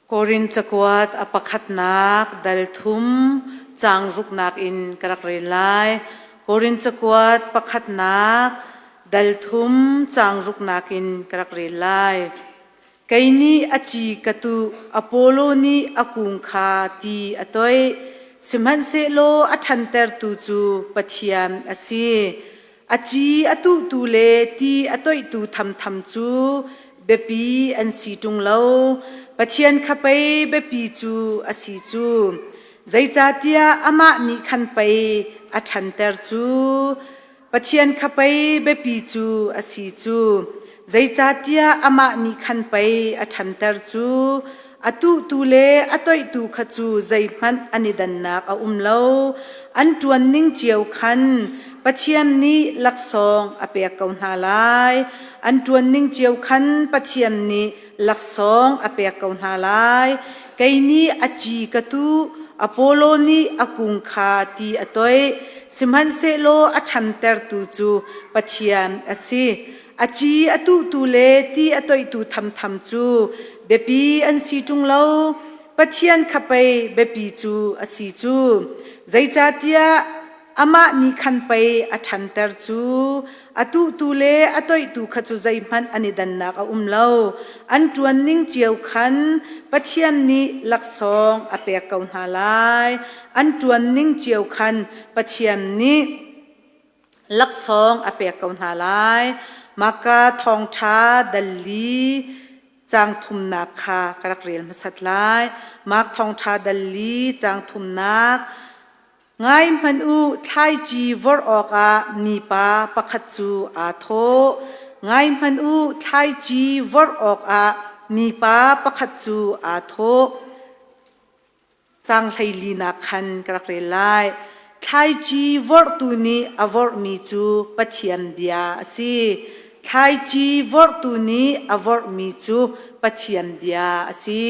Korin cakuat a pakhatnak dal thum caang ruknak in ka rak rel lai. Korin cakuat pakhatnak dal thum caang ruknak in ka rak rel lai. Kei nih a ci ka tuh, Apollo nih a kung kha ti a toih. Sihmanhsehlaw a ṭhantertu cu Pathian a si. A ci a tuhtu le ti a toihtu thamtham cu biapi an si ṭung lo. Pathian kha pei biapi cu a si cu. Zeicahtiah amah nih khan pei a ṭhanter cu. Pathian kha pei biapi cu a si cu. Zeicahtiah amah nih khan pei a ṭhanter cu. A tuhtu le a toihtu kha cu zeihmanh an i dannak a um lo. An ṭuan ning cio khan Pathian nih laksawng a pek ko hna lai. An ṭuan ning cio khan Pathian nih laksawng a pek ko hna lai. Kei nih a ci ka tuh, Apollo nih a kung kha ti a toih, sihmanhsehlaw a ṭhantertu cu Pathian a si. A ci a tuhtu le ti a toihtu thamtham cu biapi an si ṭung lo. Pathian kha pei biapi cu a si cu. Zeicahtiah amah nih khan pei a ṭhanter cu. A tuhtu le a toihtu kha cu zeihmanh an i dannak a um lo. An ṭuan ning cio khan Pathian nih laksawng a pek ko hna lai. An ṭuan ning cio khan Pathian nih laksawng a pek ko hna lai. Maka thawngṭha dalli caang thumnak kha ka rak rel hmasat lai. Mark thawngṭha dalli caang thumnak Ngai hmanh u, thlaici vorh awkah mipa pakhat cu aa thawh. Ngai hmanh u, thlaici vorh awkah mipa pakhat cu aa thawh. Caang hleilinak khan ka rak rel lai. Thlaici vorhtu nih a vorhmi cu Pathian bia a si. Thlaici vorhtu nih a vorhmi cu Pathian bia a si.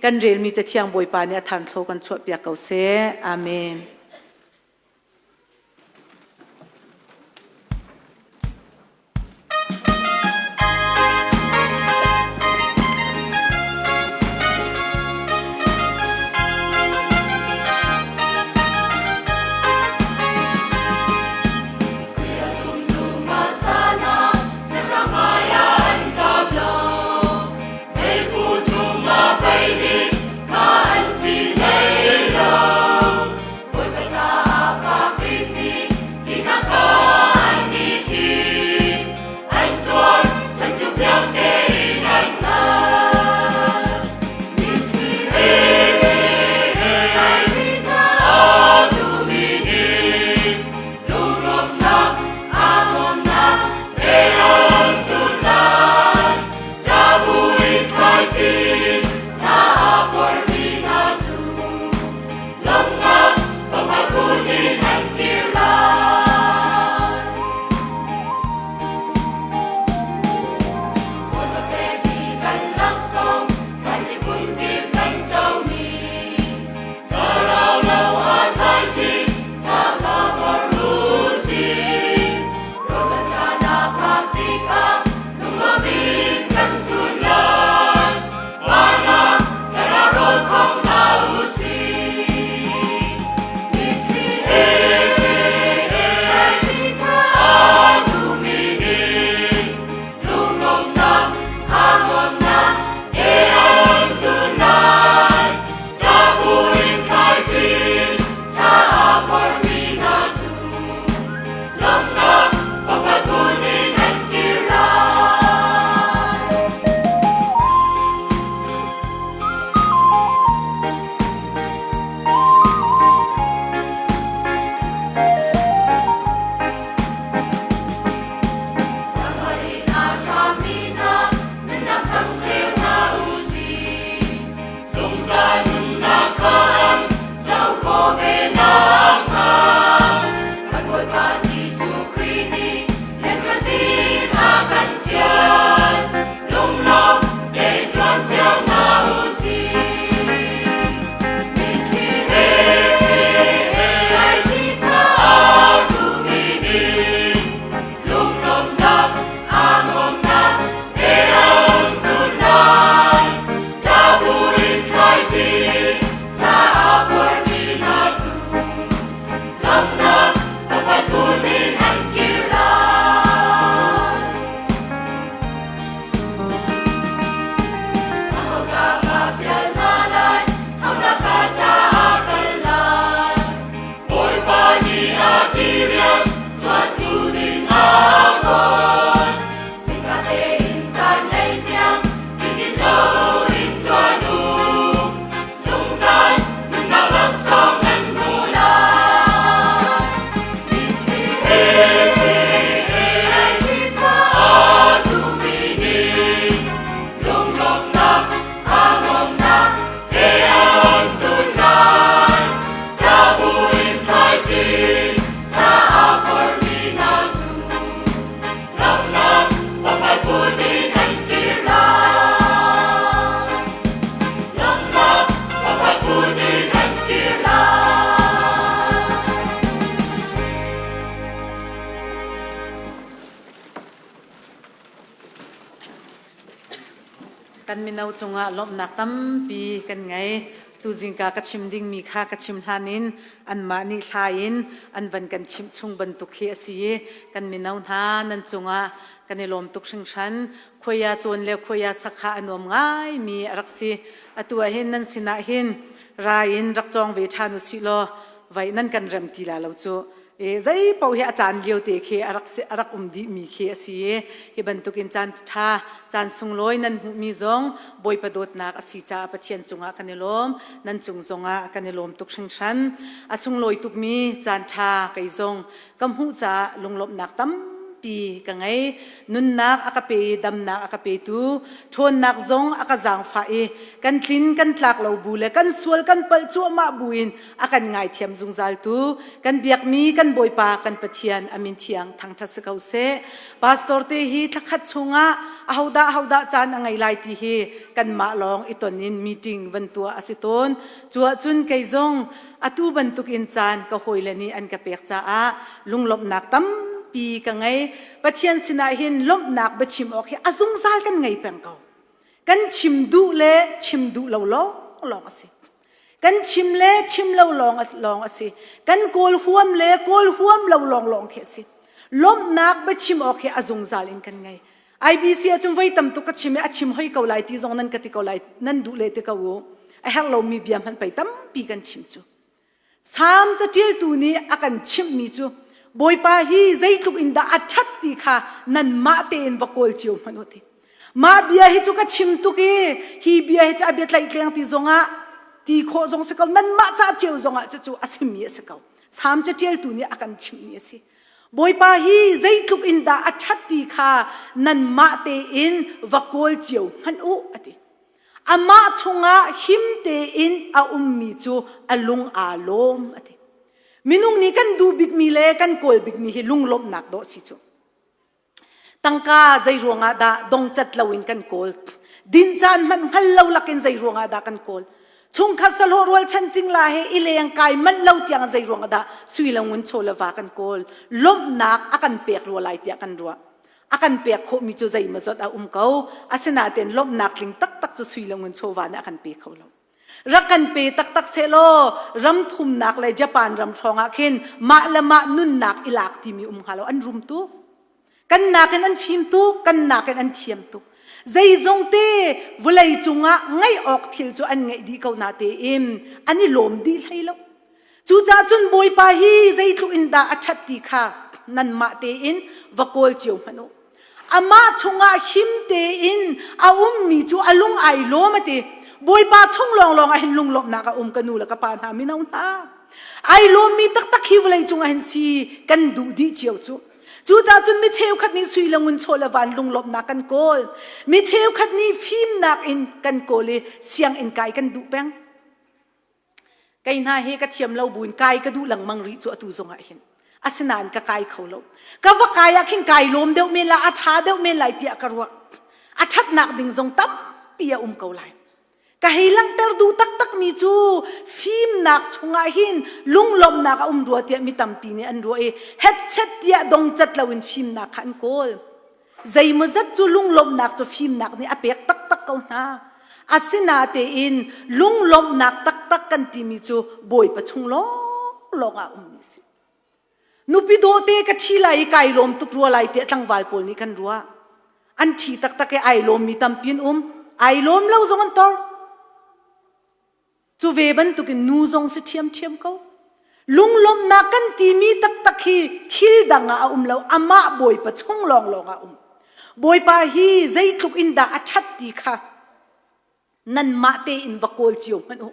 Kan relmi Cathiang Bawipa nih a thanthlo kan chuahpiak ko seh. Amen. Kan mino cungah lawmhnak tampi kan ngei. Tu zingka ka chim dingmi kha ka chim hlan in anmah nih hla in an van kan chimh chung bantuk hi a si i kan mino hna nan cungah kan i lawm tuk hringhran. Khuaia cawn le khuaia sak kha a nuam ngaimi a rak si. Atu ah hin nan sinah hin ra in rak cawng ve ṭhan u sih law vai nan kan rem ti la lo cu. E zei paoh hi a caan lio te khi a rak a rak um dih mi khi a si i hi bantukin caan ṭha caan sunglawi nan hmuhmi zong Bawipa dawtnak a si caah Pathian cungah kan i lawm nan cung zongah kan i lawm tuk hringhran a sunglawi tukmi caan ṭha kei zong ka hmuh caah lunglawmhnak tampi ka ngei nunnak a ka pe i damnak a ka petu ṭhawnnak zong a ka zaangfah i kan tlin kan tlak lo bu le kan sual kan palh cuahmah buin a kan ngaithiam zungzaltu kan biakmi kan Bawipa kan Pathian amin thiang thangṭhat si ko seh. Pastor te hi thlakhat chungah ahodah ahodah caan a ngei lai ti hi kanmah lawng i ton in meeting van tuah a si tawn. Cu ahcun kei zong atu bantukin caan ka hawile nih an ka pek caah lunglawmhnak tampi ka ngei. Pathian sinah hin lawmhnak biachim awk hi a zungzal kan ngei peng ko. Kan chim duh le chim duh lo lawng lawng a si. Kan chim le chim lo lawng lawng a si. Kan kawl huam le kawl huam lo lawng lawng khi a si. Lawmhnak biachim awk hi a zungzal in kan ngei. IBC ahcun voi tam tuk ka chim i a chim hoi ko lai ti zong nan ka ti ko lai nan duh le ti ko u. A herh lomi bia hmanh pei tampi kan chim cu. Salm caṭialtu nih a kan chimhmi cu Bawipa hi zeitluk in dah a ṭhat ti kha nanmah tein va kawl cio hmanh u ti. Mah bia hi cu ka chim tuk i hi bia hi cu a bia tlaihtleng ti zongah ti khawh zong si ko nanmah ca cio zongah cucu a simi a si ko. Salm caṭialtu nih a kan chimhmi a si. Bawipa hi zeitluk in dah a ṭhat ti kha nanmah tein va kawl cio hmanh u a ti. Amah chungah him tein a ummi cu a lung aa lawm a ti. Minung nih kan duh bikmi le kan kawl bikmi hi lunglawmhnak dawh si cu. Tangka zei ruangah dah dongcat loin kan kawl? Din caan hmanh hngal lo lakin zei ruangah dah kan kawl? Chungkhat sahlawh rualchan cingla he i leng kai manh lo tiang zei ruangah dah sui le ngun chaw le va kan kawl? Lawmhnak a kan pek rua lai tiah kan ruah. A kan pek khawhmi cu zeimawzat a um ko. Asinain lawmhnak tling taktak cu sui le ngun chawva nih a kan pe kho lo. Rak kan pe taktak sehlaw ram thumnak le Japan ram hrawng ah khin mah le mah nunnak i lak timi um hnga lo an rum tuk. Kan nakin an fim tuk, kan nakin an thiam tuk. Zeizong te vawlei cungah ngeih awk thil cu an ngeih dih ko na tein an i lawm dih hlei lo. Cucaah cun Bawipa hi zeitluk in dah a ṭhat ti kha nanmah tein va kawl cio hmanh u. Amah chungah him tein a ummi cu a lung ai lawm a ti. Bawipa chung lawnglawng ah hin lunglawmhnak a um ka nu le ka pa hna mino hna. Ai lawmmi taktak hi vawlei cungah hin si kan duh dih cio cu. Cucaah cun mi cheukhat nih sui le ngun chaw le van lunglawmhnak kan kawl. Mi cheukhat nih fimnak in kan kawl i sianginn kai kan duh peng. Kei hna hi ka thiam lo buin kai ka duh lengmang rih cu atu zongah hin. Asinain ka kai kho lo. Ka va kai ah khin kai lawm deuh men lai, a ṭha deuh men lai tiah ka ruah. A ṭhatnak ding zong tampi a um ko lai. Ka hei langhter duh taktakmi cu fimnak chungah hin lunglawmhnak a um rua tiah mi tampi nih an ruah i hetchet tiah dongcat loin fimnak kha an kawl. Zeimawzat cu lunglawmhnak cu fimnak nih a pek taktak ko hna. Asinatein lunglawmhnak taktak kan timi cu Bawipa chung lawnglawng ah um ni a si. Nupi dawte ka ṭhi lai i kai lawm tuk rua lai tiah tlangval pawl nih kan ruah. An ṭhi taktak i ai lawmmi tampi an um. Ai lawm lo zong an tor. Cu ve bantukin nu zong si ṭhiamṭhiam ko. Lunglawmhnak kan timi taktak hi thil dang ah a um lo, amah Bawipa chung lawnglawng ah a um. Bawipa hi zeitluk in dah a ṭhat ti kha nanmah tein va kawl cio hmanh u.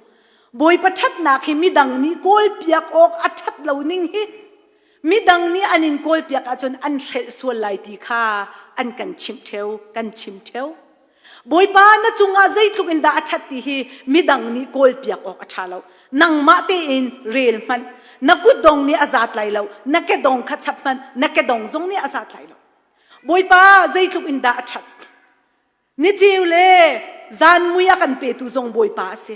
Bawipa ṭhatnak hi midang nih kawlpiak awk a ṭhat lo ning hi midang nih an in kawlpiak ahcun an hrelh sual lai ti kha an kan chimh ṭheo, kan chim ṭheo. Bawipa na cungah zeitluk in dah a ṭhat ti hi midang nih kawlpiak awk a ṭha lo. Nangmah tein rel hmanh. Na kutdong nih a zat lai lo. Na kedong kha chap hmanh. Na kedong zong nih a zat lai lo. Bawipa zeitluk in dah a ṭhat. Niceu le zan mui a kan petu zong Bawipa a si.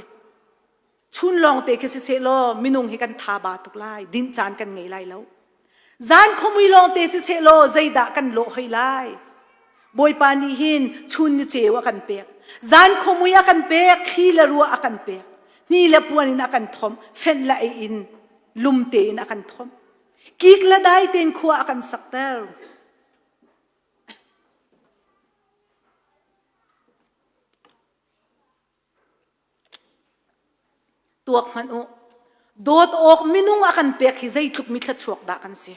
Chun lawng te khi siseh law minung hi kan tha ba tuk lai. Dinh caan kan ngei lai lo. Zan khuamui lawng te siseh law zeidah kan lawh hoi lai. Bawipa nih hin chun ni ceu a kan pek. Zan khuamui a kan pek, thli le ruah a kan pek. Ni le puan in a kan thomh, fenh le ei in lum tein a kan thomh. Kik le dai tein khua a kan sakter. Tuak hmanh u. Dawt awk minung a kan pek hi zeitluk mi thluachuak dah kan si.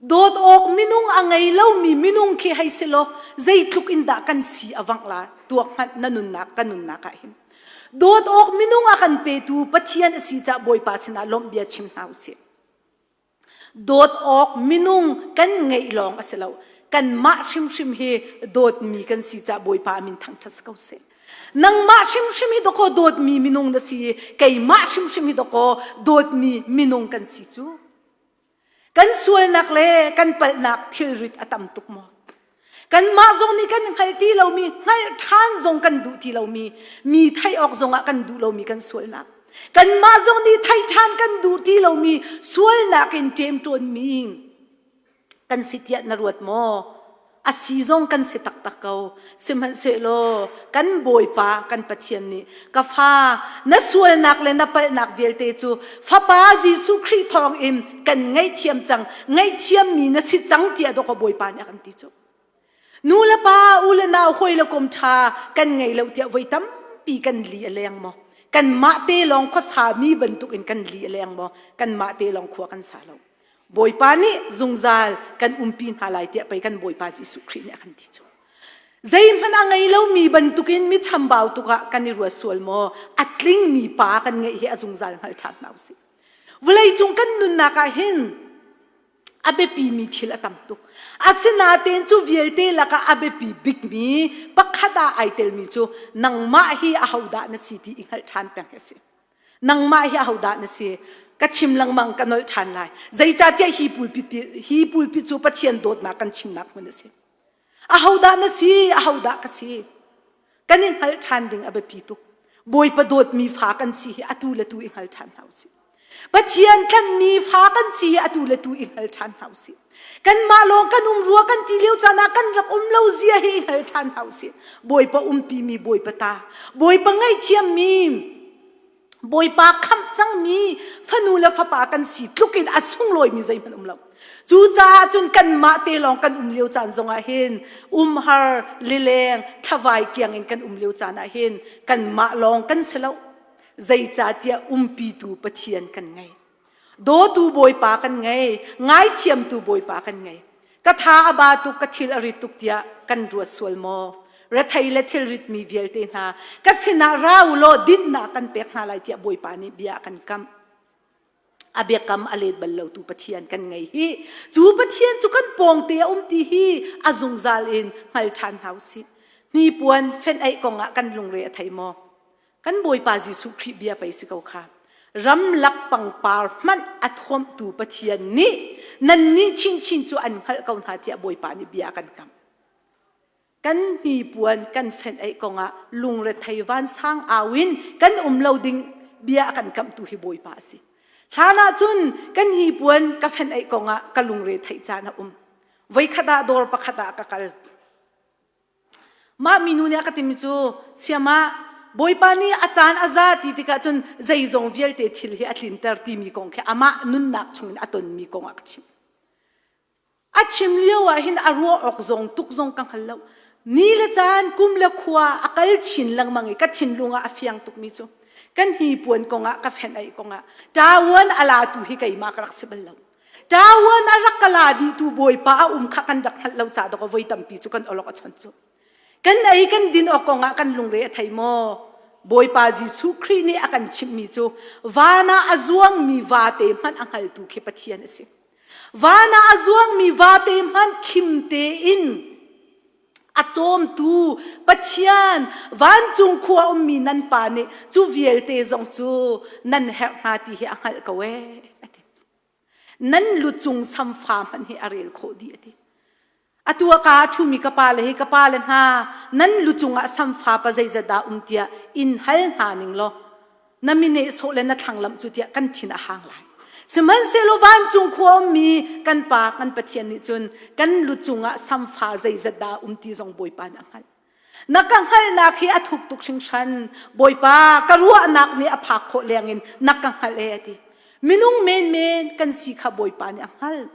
Dawt awk minung a ngei lomi minung khi hei si law zeitluk in dah kan si a vangh la tuak hmanh na nunnak ka nunnak ah hin. Dawt awk minung a kan petu Pathian a si cah Bawipa sinah lawmh bia chim hna usih. Dawt awk minung kan ngeih lawng a si lo. Kanmah hrimhrim hi dawtmi kan si caah Bawipa min thangṭhat si ko seh. Nangmah hrimhrim hi dawkaw dawtmi minung na si i keimah hrimhrim hi dawkaw dawtmi minung kan si cu. Kan sualnak le kan palhnak thilrit a tam tuk maw? Kanmah zong nih kan hngalh ti lomi, hngalh ṭhan zong kan duh ti lomi, mi theih awk zongah kan duh lomi kan sualnak. Kanmah zong nih theih ṭhan kan duh ti lomi sualnak in ṭemṭawnmi kan si tiah na ruat maw? A si zong kan si taktak ko. Sihmanhsehlaw kan Bawipa kan Pathian nih ka fa na sualnak le na palhnak vialte cu Fapa Jesuh Khrih thawngin kan ngaihthiam cang, ngaihthiammi na si cang tiah dawkaw Bawipa nih a kan ti cu. Nu le pa, u le nau, hawi le kom ṭha kan ngei lo tiah voi tampi kan li a leng maw? Kanmah te lawng khuasa mi bantukin kan li a leng maw? Kanmah te lawng khua kan sa lo. Bawipa nih zungzal kan umpi hna lai tiah pei kan Bawipa Jesuh Khrih nih a kan ti cu. Zeihmanh a ngei lomi bantukin mi chambau tuk ah kan i ruat sual maw? A tlingmi pa kan ngeih hi a zungzal hngal ṭhan hna usih. Vawleicung kan nunnak ah hin a biapimi thil a tam tuk. Asinain cu vialte lakah a biapi bikmi pakhat ah ai telmi cu nangmah hi ahodah na si ti i hngalh ṭhan peng hi a si. Nangmah hi ahodah na si? Ka chim lengmang ka nolh ṭhan lai. Zeicahtiah hi pulpit hi pulpit cu Pathian dawtnak kan chimnak hmun a si. Ahodah na si? Ahodah ka si? Kan i hngalh ṭhan ding a biapi tuk. Bawipa dawtmi fa kan si hi atu le tu i hngal ṭhan hna usih. Pathian tlanhmi fa kan si hi atu le tu i hngal ṭhan hna usih. Kanmah lawng kan um rua kan ti lio caan ah kan rak um lo zia hi i hngal ṭhan hna usih. Bawipa umpimi Bawipa ta, Bawipa ngaihthiammi, Bawipa khamh cangmi fanu le fapa kan si tluk in a sunglawimi zeihmanh um lo. Cucaah cun kanmah te lawng kan um lio caan zongah hin umhar lileng thlavai kiang in kan um lio caan ah hin kanmah lawng kan si lo. Zeicahtiah umpitu Pathian kan ngei. Dawtu Bawipa kan ngei, ngaithiamtu Bawipa kan ngei. Ka tha a ba tuk, ka thil a rit tuk tiah kan ruat sual maw? Rethei le thilritmi vialte hna, ka sinah ra u law dinhnak kan pek hna lai tiah Bawipa nih bia a kan kamh. A biakam a let bal lotu Pathian kan ngei hi. Cu Pathian cu kan pawngte a um ti hi a zungzal in hngal ṭhan hna u sih. Hnipuan fenh aih kongah kan lungre a thei maw? Kan Bawipa Jesuh Khrih bia pei si ko kha. Ramlak pangpar hmanh a thuamhtu Pathian nih nannih chinchin cu an hngalh ko hna tiah Bawipa nih bia a kan kamh. Kan hnipuan kan fenh aih kongah lungrethei vansang au in kan um lo ding bia a kan kamhtu hi Bawipa a si. Hlan ah cun kan hnipuan ka fenh aih kongah ka lungre theih caan a um. Voikhat ah dawr pakhat ah ka kal. Mah minu nih a ka timi cu siamah Bawipa nih a caan a za ti tikah cun zeizong vialte thil hi a tlinter timi kong khi amah nunnak chungin a tonmi kong a ka chimh. A chim lio ah hin a ruah awk zong tuk zong ka hngal lo. Ni le caan, kum le khua a kal chin lengmang i ka thinlung ah a fiang tukmi cu kan hnipuan kongah ka fenh aih kongah ṭawan a latu hi keimah ka rak si bal lo. Ṭawan a rak ka la dihtu Bawipa a um kha kan rak hngalh lo caah dawk voi tampi cu kan awlok a chon cu. Kan ei kan din awk kongah kan lungre a thei maw? Bawipa Jesuh Khrih nih a kan chimhmi cu van ah a zuangmi vate hmanh a hngaltu khi Pathian a si. Van ah a zuangmi vate hmanh khim tein a cawmtu Pathian vancung khua ummi nan pa nih cu vialte zong cu nan herh hna ti hi a hngalh ko ee a ti. Nan lucung samfa hmanh hi a rel khawh dih a ti. Atu a ka a ṭhumi ka pa le hi ka pa le hna nan lucung ah samfa pa zeizat dah um tiah in hal hna ning law na mi nehsawh le na thlanglamh cu tiah kan thin a hang lai. Sihmanhsehlaw vancung khua ummi kan pa kan Pathian nih cun kan lucung ah samfa zeizat dah um ti zong Bawipa nih a hngalh. Na ka hngalhnak hi a thuk tuk hringhran. Bawipa, ka ruahnak nih a phak khawh lengin na ka hngalh e a ti. Minung menmen kan si kha Bawipa nih a hngalh.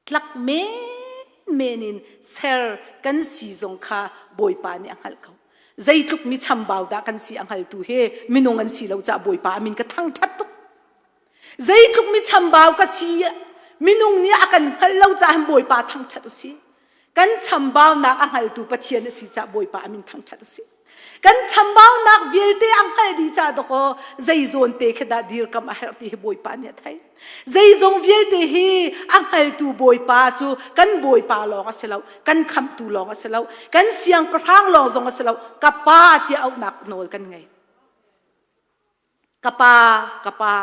Tlak menmen in ser kan si zong kha Bawipa nih a hngalh ko. Zeitluk mi chambau dah kan si a hngaltu hi minung an si lo caah Bawipa a min ka thangṭhat tuk. Zeitluk mi chambau ka si minung nih a kan hngalh lo caah Bawipa thangṭhat u sih. Kan chambaunak a hngaltu Pathian a si caah Bawipa a min thangṭhat u sih. Kan chambaunak vialte a hngalh dih caah dawkaw zei zawn te khi dah dirkamh a herh ti hi Bawipa nih a theih. Zeizong vialte hi a hngaltu Bawipa cu kan Bawipa lawng a si lo, kan khamhtu lawng a si lo, kan siangpahrang lawng zong a si lo, ka Pa tiah auhnak nawl kan ngei. Ka pa, ka pa.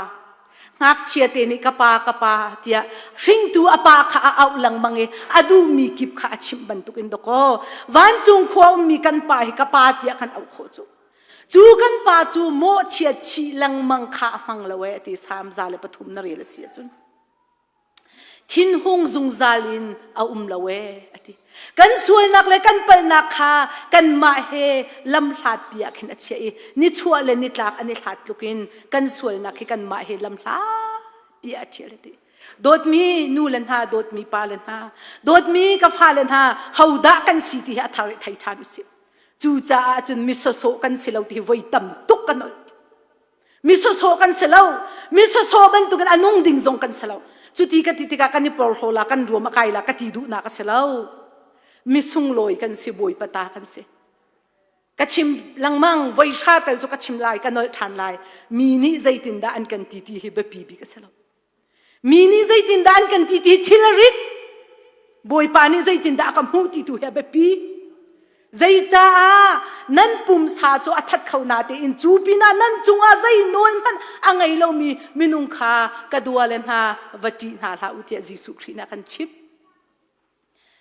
Ngakchia te nih ka pa, ka pa tiah hringtu a pa kha a auh lengmang i a duhmi kip kha a chimh bantukin dawkaw vancung khua ummi kan pa hi ka pa tiah kan auh khawh cu. Cu kan pa cu mawhchiat chih lengmang kha a hmang lo ee a ti Salm 103 na rel a si ahcun. Thinhung zungzal in a um lo ee a ti. Kan sualnak le kan palhnak kha kanmah he lamhlatpi ah khin a chiah i nichuah le nitlak an i hlat tluk in kan sualnak hi kanmah he lamhlatpi ah a ṭhial a ti. Dawtmi nu le hna, dawtmi pa le hna, dawtmi ka fale hna, hodah kan si ti hi a thar i thei ṭhan usih. Cucaah cun mi sawsawh kan si lo ti hi voi tam tuk kan olh. Mi sawsawh kan si lo. Mi sawsawh bantukin a nung ding zong kan si lo. Cuti ka ti tikah kan i porhlaw la, kan ruam a kai la ka ti duhnak a si lo. Mi sunglawi kan si, Bawipa ta kan si. Ka chim lengmang, voi hra tal cu ka chim lai, ka nolh ṭhan lai. Mi nih zeitindah an kan ti ti hi biapi bik a si lo. Mi nih zeitindah an kan ti ti thil a rit. Bawipa nih zeitindah a ka hmuh ti tu hi a biapi. Zeicaah nan pumsa cu a that kho na tein cu pinah nan cungah zei nawl hmanh a ngei lomi minung kha ka dua le hna va ṭih hna hlah u tiah Jesuh Khrih nih a kan chimh.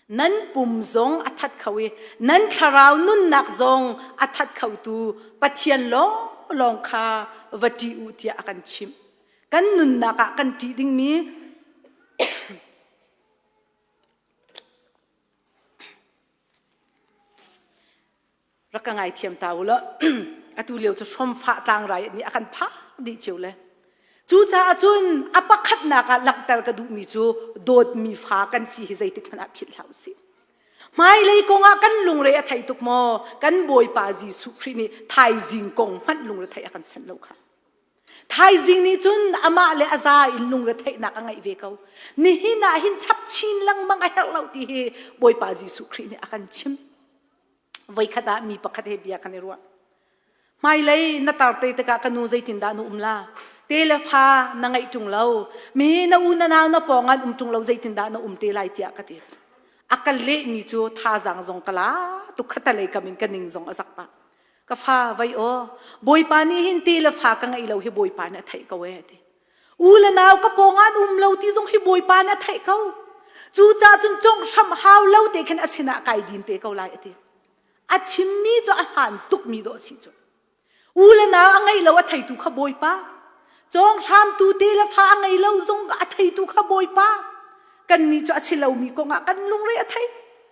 Nan pum zong a that kho i nan thlarau nunnak zong a that khotu Pathian lawnglawng kha va ṭih u tiah a kan chimh. Kan nunnak ah kan ṭih dingmi rak ka ngaithiam ta u law atu lio cu hromfah tlangrai nih a kan phak dih cio le cucaah cun a pakhatnak ah langhter ka duhmi cu dawtmi fa kan si hi zeitik hmanh ah philh hlah usih hmailei kong ah kan lungre a thei tuk maw kan bawipa Jesuh Khrih nih thaizing kong hmanh lungre theih a kan senh lo kha Thaizing nih cun amah le a za in lungretheihnak a ngeih ve ko. Nihin ah hin chap chin lengmang a herh lo ti hi Bawipa Jesuh Khrih nih a kan chim. Voikhat ah mi pakhat he bia kan i ruah. Hmailei na tar te tikah ka nu zeitindah na um la? Te le fa na ngeih ṭung lo. Mi na u na nau na pawng an um ṭung lo zeitindah na um te lai tiah ka ti. A ka lehmi cu thazaang zong ka la tuk khatalei kam in ka ning zong a zak pah. Ka fa vai aw, Bawipa nih hin te le fa ka ngeih lo hi Bawipa nih a theih ko ee ti. U le nau ka pawng ah an um lo ti zong hi Bawipa nih a theih ko. Cucaah cun congh hram hau lo te khin a sinah kai din te ko lai a ti. A chimmi cu a hmaan tukmi dawh a si cu. U le nau a ngeih lo a theitu kha Bawipa. Cawng hramtu te le fa a ngei lo zong a theitu kha Bawipa. Kannih cu a si lomi kongah kan lungre a thei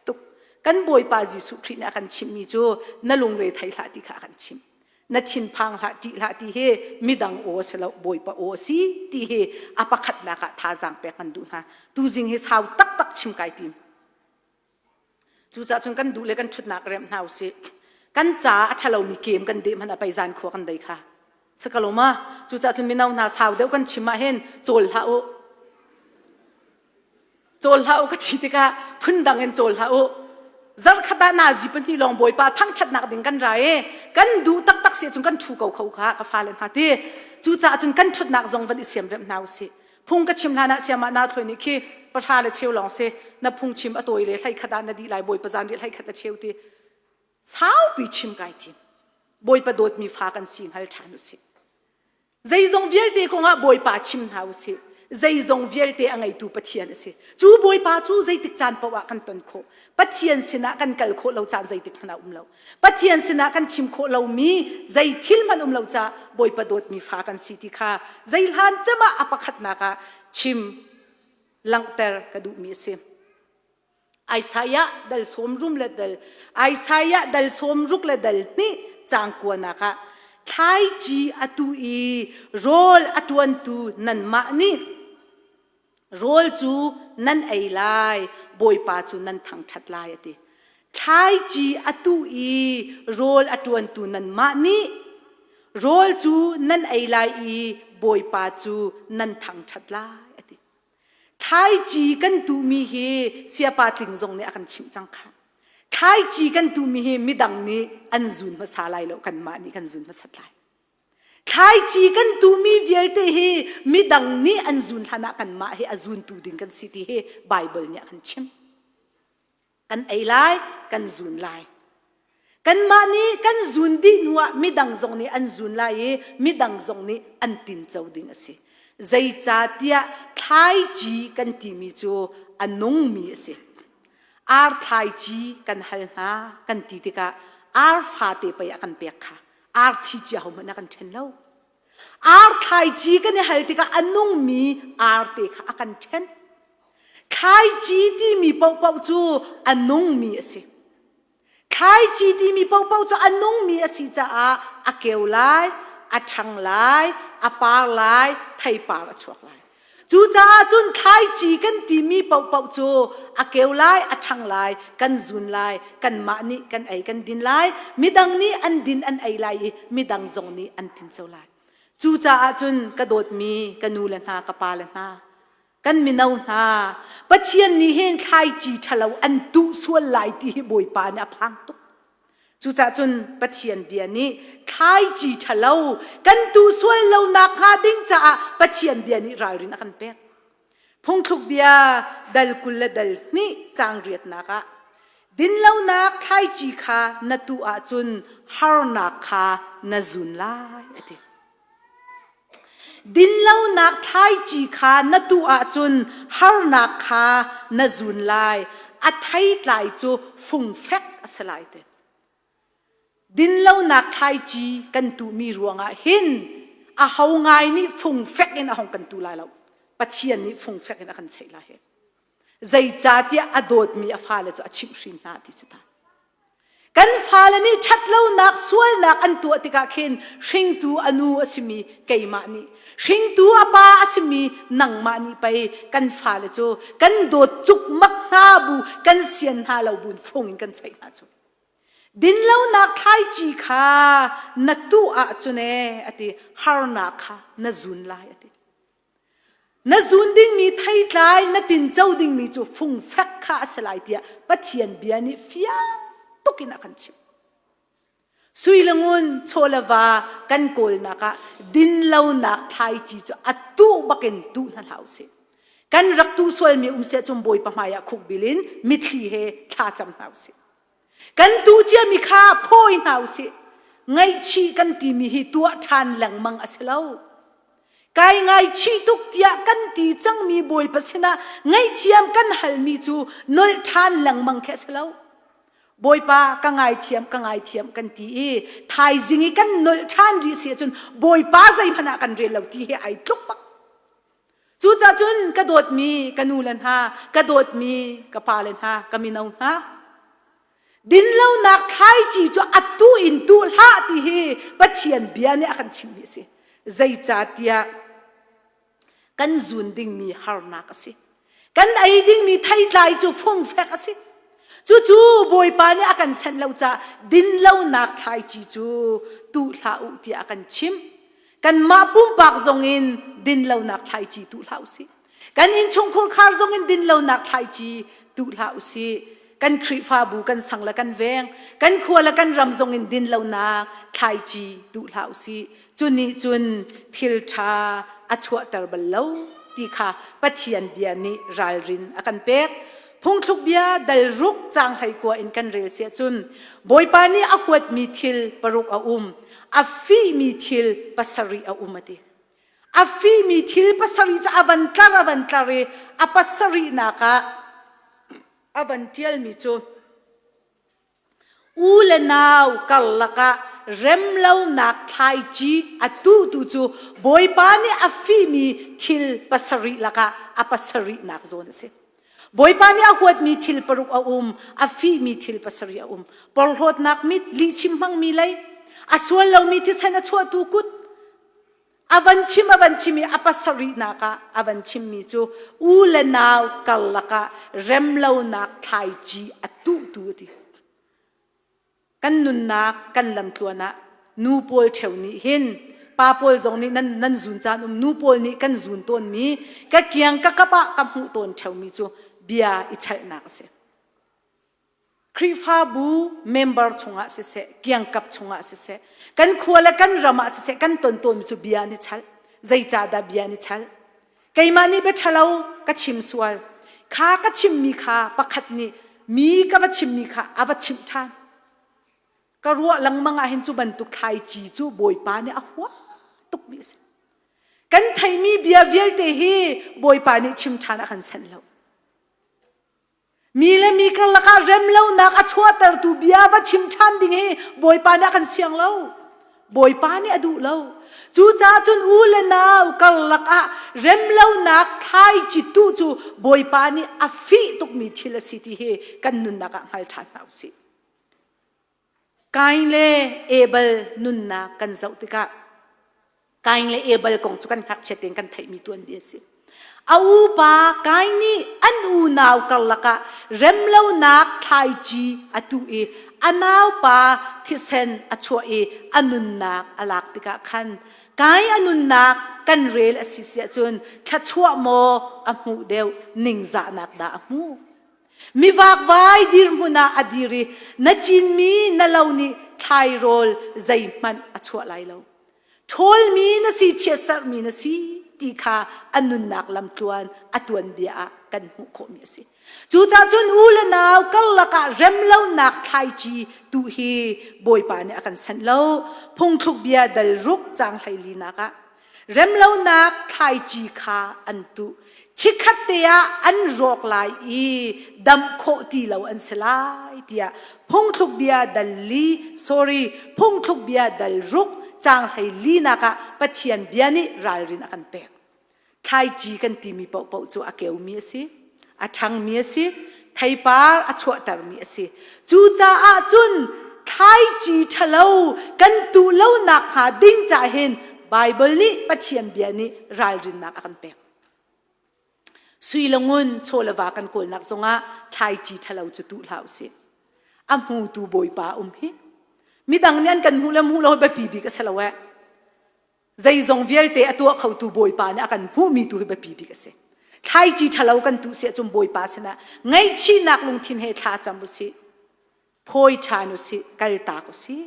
tuk. Kan Bawipa Jesuh Khrih nih a kan chimhmi cu na lungre thei hlah ti kha a kan chimh. Na thinphang hlah, ṭih hlah ti hi midang aw a si lo, Bawipa aw a si ti hi a pakhatnak ah thazaang pek kan duh hna. Tuzing hi sau taktak chim kai tim. Cucaah cun kan duh le kan ṭhutnak remh hna usih. Kan caah a ṭhalomi kem kan deh hmanh ah pei zan khua kan dei kha. Sakaloma, cucaah cun mino hna sau deuh kan chim ah hin cawl hlah u. Cawl hlah u ka ti tikah phundang in cawl hlah u. Zarkhat ah nazi pahnih lawng Bawipa thangṭhatnak ding kan ra i kan duh taktak si ahcun kan ṭhu ko kho kha ka fale hna ti. Cucaah cun kan ṭhutnak zong van i siamremh hna usih. Phung ka chim hlan ah siamah na thloi nih khi pahra le cheu lawng si na phung chim a tawi le hlei khat ah na dih lai Bawipa zan ri hlei khat le cheu ti saupi chim kai tim. Bawipa dawtmi fa kan si hngal ṭhan usih. Zeizong vialte kongah Bawipa chim hna usih. Zeizong vialte a ngeitu Pathian a si. Cu Bawipa cu zeitik caan paoh ah kan ton khawh. Pathian sinah kan kal khawh lo caan zeitik hmanh ah um lo. Pathian sinah kan chim khawh lomi zei thil hmanh um lo caah Bawipa dawtmi fa kan si ti kha zei hlan cem ah a pakhatnak ah chim langhter ka duhmi a si. Isaiah dal sawm rum le dal Isaiah dal sawm ruk le dal hnih caang kuanak ah thlaici a tu i rawl a ṭuantu nanmah nih rawl cu nan ei lai, Bawipa cu nan thangṭhat lai a ti. Thlaici a tu i rawl a ṭuantu nanmah nih rawl cu nan ei lai i Bawipa cu nan thangṭhat lai a ti. Thlaici kan tuhmi hi siapa tling zong nih a kan chimh cang kha. Thlaici kan tuhmi hi midang nih an zun hmasa lai lo, kanmah nih kan zun hmasat lai. Thlaici kan tuhmi vialte hi midang nih an zun hlan ah kanmah hi a zuntu ding kan si ti hi Baibal nih a kan chimh. Kan ei lai, kan zun lai. Kanmah nih kan zun dih hnuah midang zong nih an zun lai i midang zong nih an tinco ding a si. Zeicahtiah thlaici kan timi cu a nungmi a si. Ar thlaici kan hal hna kan ti tikah ar fate pei a kan pek kha. Ar thi cia hohmanh a kan ṭhen lo. Ar thlaici kan i hal tikah a nungmi arte kha a kan ṭhen. Thlaici timi paohpaoh cu a nungmi a si. Thlaici timi paohpaoh cu a nungmi a si caah a keu lai, a ṭhang lai, a par lai, theipar a chuak lai. Cucaah cun thlaici kan timi paohpaoh cu a keu lai, a ṭhang lai, kan zun lai, kanmah nih kan ei kan din lai, midang nih an din an ei lai i midang zong nih an tinco lai. Cucaah cun ka dawtmi ka nu le hna, ka pa le hna, kan mino hna, Pathian nih hin thlaici ṭhalo an tuh sual lai ti hi Bawipa nih a phang tuk. Cucaah cun Pathian bia nih thlaici ṭhalo kan tuh sual lo nakhnga ding caah Pathian bia nih ralrin a kan pek. Phungthluk bia dal 20 le dal hnih caang riatnak ah dinlonak thlaici kha na tuh ahcun harnak kha na zun lai a ti. Dinlonak thlaici kha na tuh ahcun harnak kha na zun lai. A theitlai cu fungfek a si lai ti. Dinlonak thlaici kan tuhmi ruangah hin aho ngai nih fungfek in a hong kan tu lai lo. Pathian nih fungfek in a kan cheih lai. Zeicahtiah a dawtmi a fale cu a chimhhrin hna ti cu ta. Kan fale nih ṭhatlonak sualnak an tuah tikah khin hringtu a nu a simi keimah nih hringtu a pa a simi nangmah nih pei kan fale cu kan dawt cukmak hna bu kan sian hna lo buin fung in kan cheih hna cu. Dinlonak thlaici kha na tuh ahcun ee a ti harnak kha na zun lai a ti. Na zun dingmi theitlai na tinco dingmi cu fungfek kha a si lai tiah Pathian bia nih fiang tuk in a kan chimh. Sui le ngun, chaw le va kan kawlnak ah dinlonak thlaici cu a tuh bakin tuh hna hlah usih. Kan rak tuh sualmi um siah cun Bawipa hmaiah khukbil in mitthli he thla cam hna usih. Kan tuh ciami kha phawi hna usih. Ngaihchih kan timi hi tuah ṭhan lengmang a si lo. Kai ngaichih tuk tiah kan ti cangmi Bawipa sinah ngaihthiam kan halmi cu nolh ṭhan lengmang khi a si lo. Bawipa ka ngaithiam ka ngaithiam kan ti i thaizing i kan nolh ṭhan rih si ahcun Bawipa zeihmanh ah kan rel lo ti he ai tluk bak. Cucaah cun ka dawtmi ka nu le hna, ka dawtmi ka pa le hna, ka mino hna, dinlonak thlaici cu a tu in tuh hlah ti hi Pathian bia nih a kan chimhmi a si. Zeicahtiah kan zun dingmi harnak a si. Kan ei dingmi theitlai cu fungfek a si. Cucu Bawipa nih a kan senh lo caah dinlonak thlaici cu tuh hlah u tiah a kan chimh. Kanmah pumpak zongin dinlonak thlaici tuh hlah usih. Kan innchungkhur khar zongin dinlonak thlaici tuh hlah usih. Kan Khrihfabu, kan sang le kan veng, kan khua le kan ram zongin dinlonak thlaici tuh hlah usih. Cu nih cun thil ṭha a chuahter bal lo ti kha Pathian bia nih ralrin a kan pek. Phungthluk bia dal ruk caang 19 in kan rel siah cun Bawipa nih a huatmi thil paruk a um, a fihmi thil pasarih a um a ti. A fihmi thil pasarih cu a van tlar a van tlar i a pasarihnak ah a van ṭialmi cu U le nau karlak ah remlonak thlaici a tuhtu cu Bawipa nih a fihmi thil pasarih lakah a pasarihnak zawn a si. Bawipa nih a huatmi thil paruk a um, a fihmi thil pasarih a um. Porhlawtnak mit, lihchim hmangmi lei, a sual lomi thisen a chuahtu kut, a van chim a van chim i a pasarihnak ah a van chimmi cu u le nau karlak ah remlonak thlaici a tuhtu a ti. Kan nunnak kan lamtluan ah nu pawl ṭheu nih hin pa pawl zong nih nan nan zun caan um nu pawl nih kan zun tawnmi ka kiang ka kap ah ka hmuh tawn ṭheumi cu bia i chalhnak a si. Khrihfabu member chungah siseh, kiangkap chungah siseh, kan khua le kan ram ah siseh kan ton tawnmi cu bia an i chalh. Zeicahdah bia an i chalh? Keimah nih bia ṭhalo ka chim sual. Kha ka chimmi kha pakhat nih mi ka va chimmi kha a va chimh ṭhan. Ka ruah lengmang ah hin cu bantuk thlaici cu Bawipa nih a hua tukmi a si. Kan theihmi bia vialte hi Bawipa nih chim ṭhan a kan senh lo. Mi le mi karlak ah remlonak a chuahtertu bia va chim ṭhan ding hi Bawipa nih a kan siang lo. Bawipa nih a duh lo. Cucaah cun u le nau karlak ah remlonak thlaici tuh cu Bawipa nih a fih tukmi thil a si ti hi kan nunnak ah hngal ṭhan hna u sih. Kain le Abel nunnak kan zoh tikah Kain le Abel kong cu kan ngakchia tein kan theihmi tuanbia a si. A upa Kain nih an unau karlak ah remlonak thlaici a tuh i a naupa thisen a chuah i a nunnak a lak tikah khan Kain a nunnak kan rel a si si ahcun thluachuah maw a hmuh deuh ningzahnak dah a hmuh? Mi vakvai dirhmun ah a dir i na cinmi na lo nih thlairawl zeihmanh a chuah lai lo. Ṭhawlmi na si, chiatserhmi na si ti kha a nunnak lamtluan a tuanbia ah kan hmuh khawhmi a si. Cucaah cun u le nau karlak ah remlonak thlaici tu hi Bawipa nih a kan sanh lo. Phungthluk bia dal ruk caang 14 ah Remlonak thlaici kha an tuh. Chikkhat te ah an rawk lai i damh khawh ti lo an si lai tiah phungthluk bia dal li sorry phungthluk bia dal ruk caang hlei linak ah Pathian bia nih ralrin a kan pek. Thlaici kan timi paohpaoh cu a keumi a si, a ṭhangmi a si, theipar a chuahtermi a si. Cucaah cun thlaici ṭhalo kan tuh lo nakhnga ding cah hin Baibal nih Pathian bia nih ralrinnak a kan pek. Sui le ngun chaw le va kan kawlnak zongah thlaici ṭhalo cu tuh hlah usih. A hmutu Bawipa um hi. Midang nih an kan hmuh le hmuh lo biapi bik a si lo eh. Zeizong vialte a tuah khotu Bawipa nih a kan hmuhmi tu hi biapi bik a si. Thlaici ṭhalo kan tuh si ahcun Bawipa sinah ngaihchihnak lungthin he thla cam u sih. Phawi ṭhan u sih, kaltak u sih.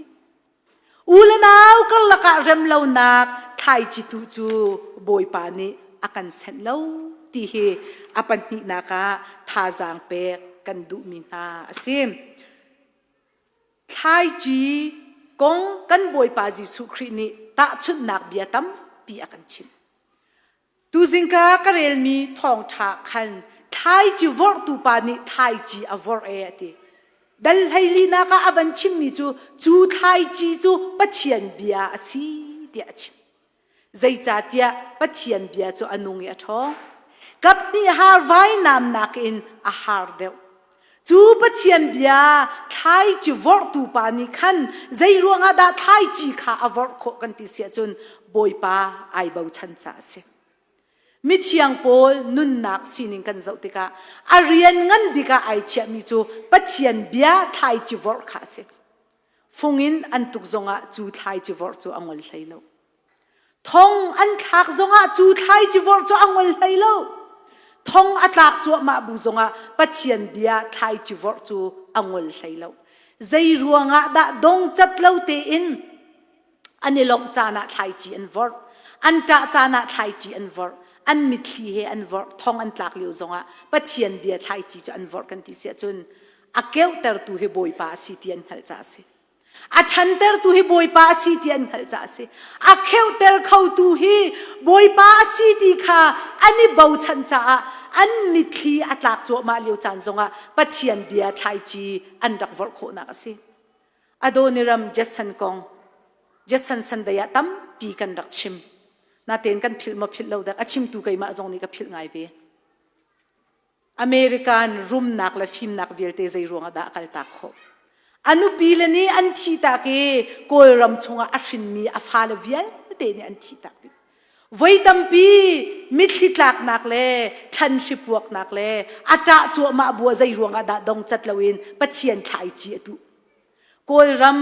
U le nau karlak ah remlonak thlaici tu cu Bawipa nih a kan senh lo ti hi a pahnihnak ah thazaang pek kan duhmi hna a si. Thlaici kong kan Bawipa Jesuh Khrih nih tahchunhnak bia tampi a kan chimh. Tuzingka ka relmi thawngṭha khan thlaici vorhtu pa nih thlaici a vorh e a ti. Dal hleilinak ah a van chimmi cu cu thlaici cu Pathian bia a si tiah a chim. Zeicahtiah Pathian bia cu a nung i a ṭhawng. Kaphnih har vainam nakin a har deuh. Cu Pathian bia thlaici vorhtu pa nih khan zei ruangah dah thlaici kha a vorh khawh kan ti si ahcun Bawipa ai bochan caah a si. Mithiang pawl nunnak sining kan zoh tikah a rian ngan bik ah ai chiahmi cu Pathian bia thlaici vorh kha a si. Fung in an tuk zongah cu thlaici vorh cu a ngol hlei lo. Thong an thlak zongah cu thlaici vorh cu a ngol hlei lo. Thong a tlak cuahmah bu zongah Pathian bia thlaici vorh cu a ngol hlei lo. Zei ruangah dah dongcat lo tein an i lawmh caan ah thlaici an vorh, an ṭah caan ah thlaici an vorh, an mitthli he an vorh, thong an tlak lio zongah Pathian bia thlaici cu an vorh kan ti si ahcun a keuhtertu hi Bawipa a si ti an hngalh caah a si. A ṭhantertu hi Bawipa a si ti an hngalh caah a si. A kheuhter khotu hi Bawipa a si ti kha an i bochan caah an mitthli a tlak cuahmah lio caan zongah Pathian bia thlaici an rak vorh khawhnak a si. Adoniram Judson kong Judson Sunday ah tampi kan rak chim. Natein kan philh maw philh lo dek a chimtu keimah zong nih ka philh ngai ve. American rumnak le fimnak vialte zei ruangah dah a kaltak khawh? A nupi le nih an thihtak i Kawlram chungah a hrinmi a fale vialte nih an thihtak dih. Voi tampi mitthli tlaknak le thlan hri puaknak le a ṭah cuahmah bua zei ruangah dah dongcat loin Pathian thlaici a tuh. Kawlram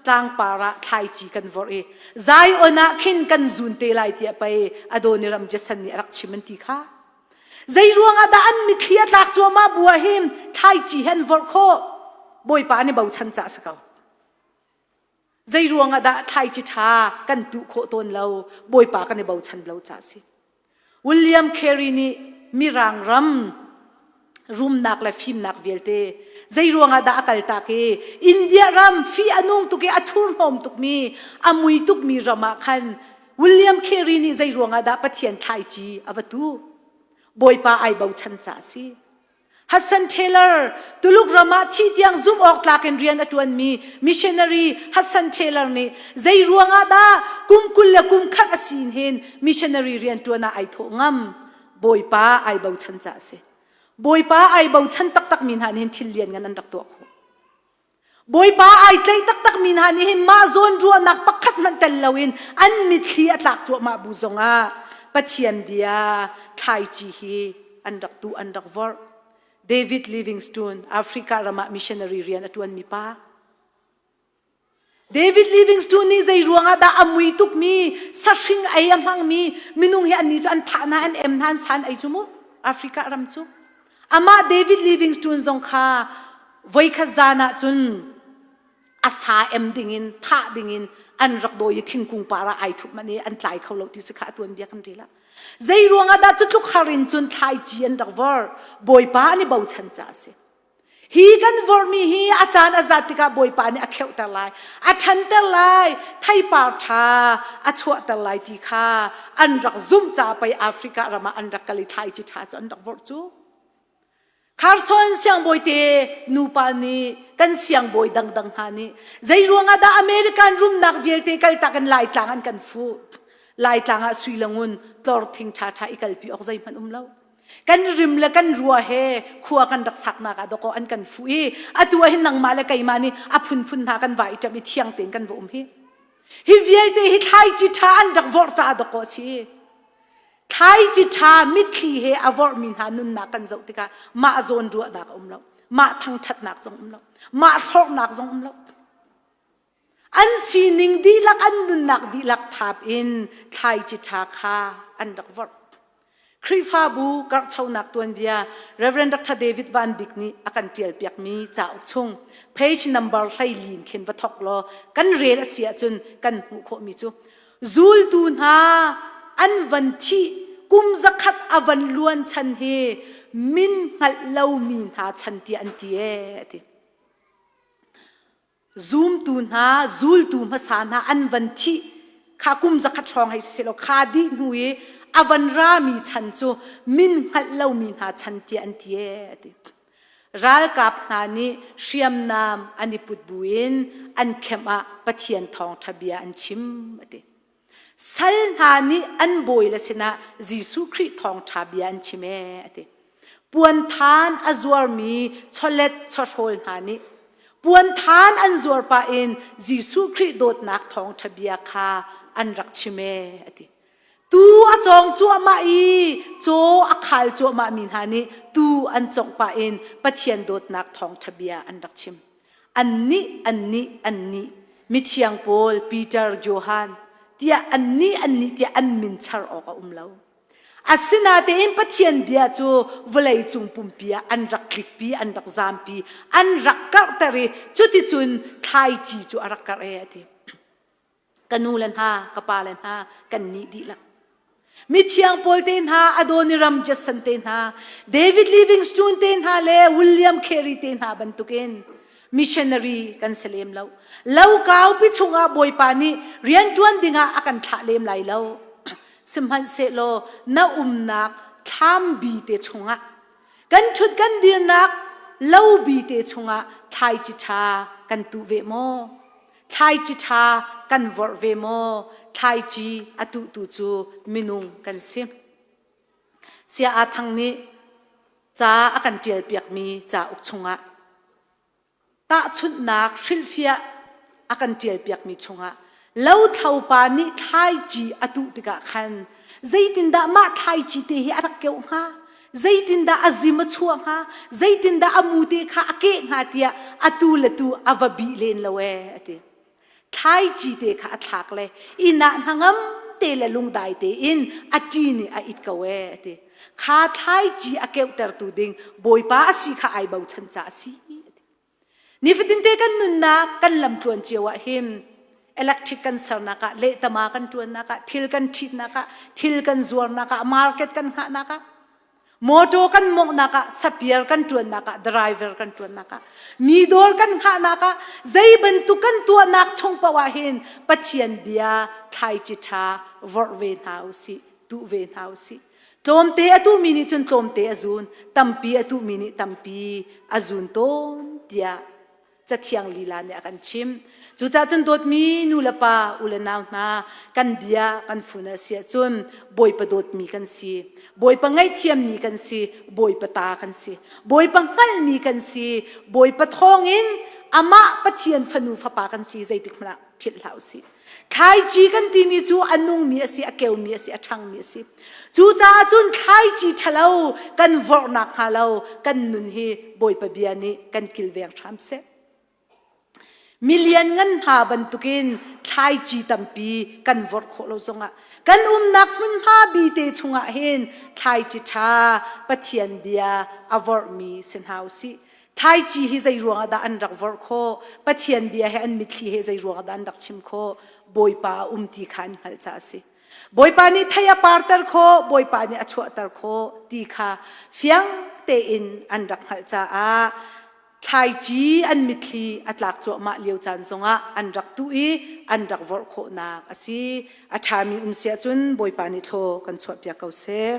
tlangpar ah thlaici kan vorh i Zion ah khin kan zun te lai tiah pei Adoniram Jason nih a rak chim an ti kha. Zei ruangah dah an mitthli a tlak cuahmah bu ah hin thlaici he an vorh khawh? Bawipa nih bochan cah si ko. Zei ruangah dah thlaici ṭha kan tuh khawh tawn lo? Bawipa kan i bochan lo caah si. William Carey nih Mirang ram rumnak le fimnak vialte zei ruangah dah a kaltak i India ram fi a nung tuk i a thurhnawm tukmi a mui tukmi ram ah khan William Carey nih zei ruangah dah Pathian thlaici a va tu? Bawipa ai bochan caah a si. Hudson Taylor, Tuluk ram ah thih tiang zumh awk tlak in rian a ṭuanmi missionary Hudson Taylor nih zei ruangah dah kum 20 le kum khat a si in hin missionary rian ṭuan ah ai thawh ngam? Bawipa ai bochan caah a si. Bawipa ai bochan taktakmi hna nih hin thil lianngan an rak tuah khawh. Bawipa ai tlaih taktakmi hna nih hin mah zawn ruahnak pakhat hmanh tel loin an mitthli a tlak cuahmah bu zongah Pathian bia thlaici hi an rak tuh an rak vorh. David Livingstone, Africa ram ah missionary rian a ṭuanmi pa. David Livingstone nih zei ruangah dah a mui tukmi sahring ei a hmangmi minung hi annih cu an thah hna an em hna an san ei cu mu Africa ram cu. Amah David Livingstone zong kha voikhat zan ah cun a sa em dingin thah dingin an rak dawi i thingkung par ah ai thup manh i an tlai kho lo ti si kha a tuanbia kan rel ah. Zei ruangah dah cu tluk har in cun thlaici an rak vor Bawipa an i bochan caah a si. Hi kan vorhmi hi a caan a zat tikah Bawipa nih a kheuhter lai, a ṭhanter lai, theipar ṭha a chuahter lai ti kha an rak zumh caah pei Africa ram ah an rak kal i thlaici ṭha cu an rak vorh cu. Kharson siangbawi te nupa nih kan siangbawi dangdang hna nih zei ruangah dah American rumnak vialte kaltak in Laitlang an kan fuh. Laitlang ah sui le ngun tlor thing ṭhaṭha i kalpi awk zeihmanh um lo. Kan rim le kan rua he khua kan rak saknak ah dawkaw an kan fuh i atu ah hin nangmah le keimah nih a phunphun hna kan va i ṭam i thiang tein kan va um hi. Hi vialte hi thlaici ṭha an rak vorh caah dawkaw a si. Thlaici ṭha mitthli he a vorhmi hna nunnak kan zoh tikah mah zawn ruahnak a um lo, mah thangṭhatnak zong um lo, mah hlorhnak zong um lo. An sining dihlak, an nunnak dihlak thap in thlaici ṭha kha an rak vorh. Khrihfabu karhchonak tuanbia Rev. Dr. David Van Bik nih a kan ṭialpiakmi cauk chung page number 14 in khin va thawk law kan rel a si ahcun kan hmuh khawhmi cu zultu hna an van thih kum zakhat a van luan chan hi min hngalh lomi hna chan tiah an ti ee a ti. Zumtu hna, zultu hmasa hna an van thih kha kum zakhat hrawng hei si law kha dih hnu i a van rami chan cu min hngalh lomi hna chan tiah an ti ee a ti. Ralkap hna nih hriamnam an i put buin an kemh ah Pathian thawngṭha bia an chim a ti. Sal hna nih an bawile sinah Jesuh Khrih thawngṭha bia an chim ee a ti. Puanthan a zuarmi chawlet chawhrawl hna nih puanthan an zuar pah in Jesuh Khrih dawtnak thawngṭha bia kha an rak chim ee a ti. Tu a cawng cuahmah i caw a khal cuahmah mi hna nih tu an cawngh pah in Pathian dawtnak thawngṭha bia an rak chim. Annih, annih, annih, mithiang Paul, Peter, Johan tiah annih, annih tiah an min char awk a um lo. Asinatein Pathian bia cu vawlei cung pumpi ah an rak tlikpi, an rak zampi, an rak karhter i cuticun thlaici cu a rak karh e a ti. Ka nu le hna, ka pa le hna, kan nih dihlak. Mithiang Paul te hna, Adoniram Judson te hna, David Livingstone te hna le William Carey te hna bantukin missionary kan si lem lo. Lo kaupi chungah Bawipa nih rianṭuan dingah a kan thlah lem lai lo. Sihmanhsehlaw na umnak thlam bi te chungah kan ṭhut kan dirnak lo bi te chungah thlaici ṭha kan tuh ve maw? Thlaici ṭha kan vorh ve maw? Thlaici a tuhtu cu minung kan si. Sia Aa Thang nih. Ca a kan ṭialpiakmi cauk chungah tahchunhnak hrilhfiah a kan ṭialpiakmi chungah lothlopa nih thlaici a tuh tikah khan zeitindah mah thlaici te hi a rak keuh hnga? Zeitindah a zim a chuah hnga? Zeitindah a mu te kha a keh hnga tiah atu le tu a va bih len lo ee a ti. Thlaici te kha a thlak le inn ah hnangam te le lungdai tein a ṭi nih a it ko ee a ti. Kha thlaici a keuhtertu ding Bawipa a si kha ai bochan caah a si. Nifatin te kan nunnak kan lamtluan cio ah hin electric kan sernak ah lehtama kan ṭuannak ah thil kan ṭhitnak ah thil kan zuarnak ah market kan hngahnak ah Motor kan mawnghnak ah sapiar kan ṭuannak ah driver kan ṭuannak ah mi dawr kan hngahnak ah zei bantuk kan tuahnak chung paoh ah hin Pathian bia thlaici ṭha vorh ve hna u sih tuh ve hna u sih. Tlawmte a tuhmi nih cun tlawmte a zun, tampi a tuhmi nih tampi a zun tawn tiah Cathiang lila nih a kan chimh. Cucaah cun dawtmi nu le pa, u le nau hna, kan bia kan fun a si ahcun Bawipa dawtmi kan si. Bawipa ngaihthiammi kan si. Bawipa ta kan si. Bawipa hngalhmi kan si. Bawipa thawngin amah Pathian fanu fapa kan si zeitik hmanh ah philh hlah u sih. Thlaici kan timi cu a nungmi a si, a keumi a si, a ṭhangmi a si. Cucaah cun thlaici ṭhalo kan vorhnak hnga lo kan nun hi Bawipa bia nih kan kilveng hram seh. Milian ngan hna bantukin thlaici tampi kan vorh khawh lo zongah kan umnak hmunhma bi te chungah hin thlaici ṭha Pathian bia a vorhmi si hna u sih. Thlaici hi zei ruangah dah an rak vorh khawh? Pathian bia he an mitthli he zei ruangah dah an rak chim khawh? Bawipa a um ti kha an hngalh caah a si. Bawipa nih thei a parter khawh, Bawipa nih a chuahter khawh ti kha fiang tein an rak hngalh caah thlaici an mitthli a tlak cuahmah lio caan zongah an rak tuh i an rak vorh khawhnak a si. A ṭhami um si ahcun Bawipa nih thlaw kan chuahpiak ko seh.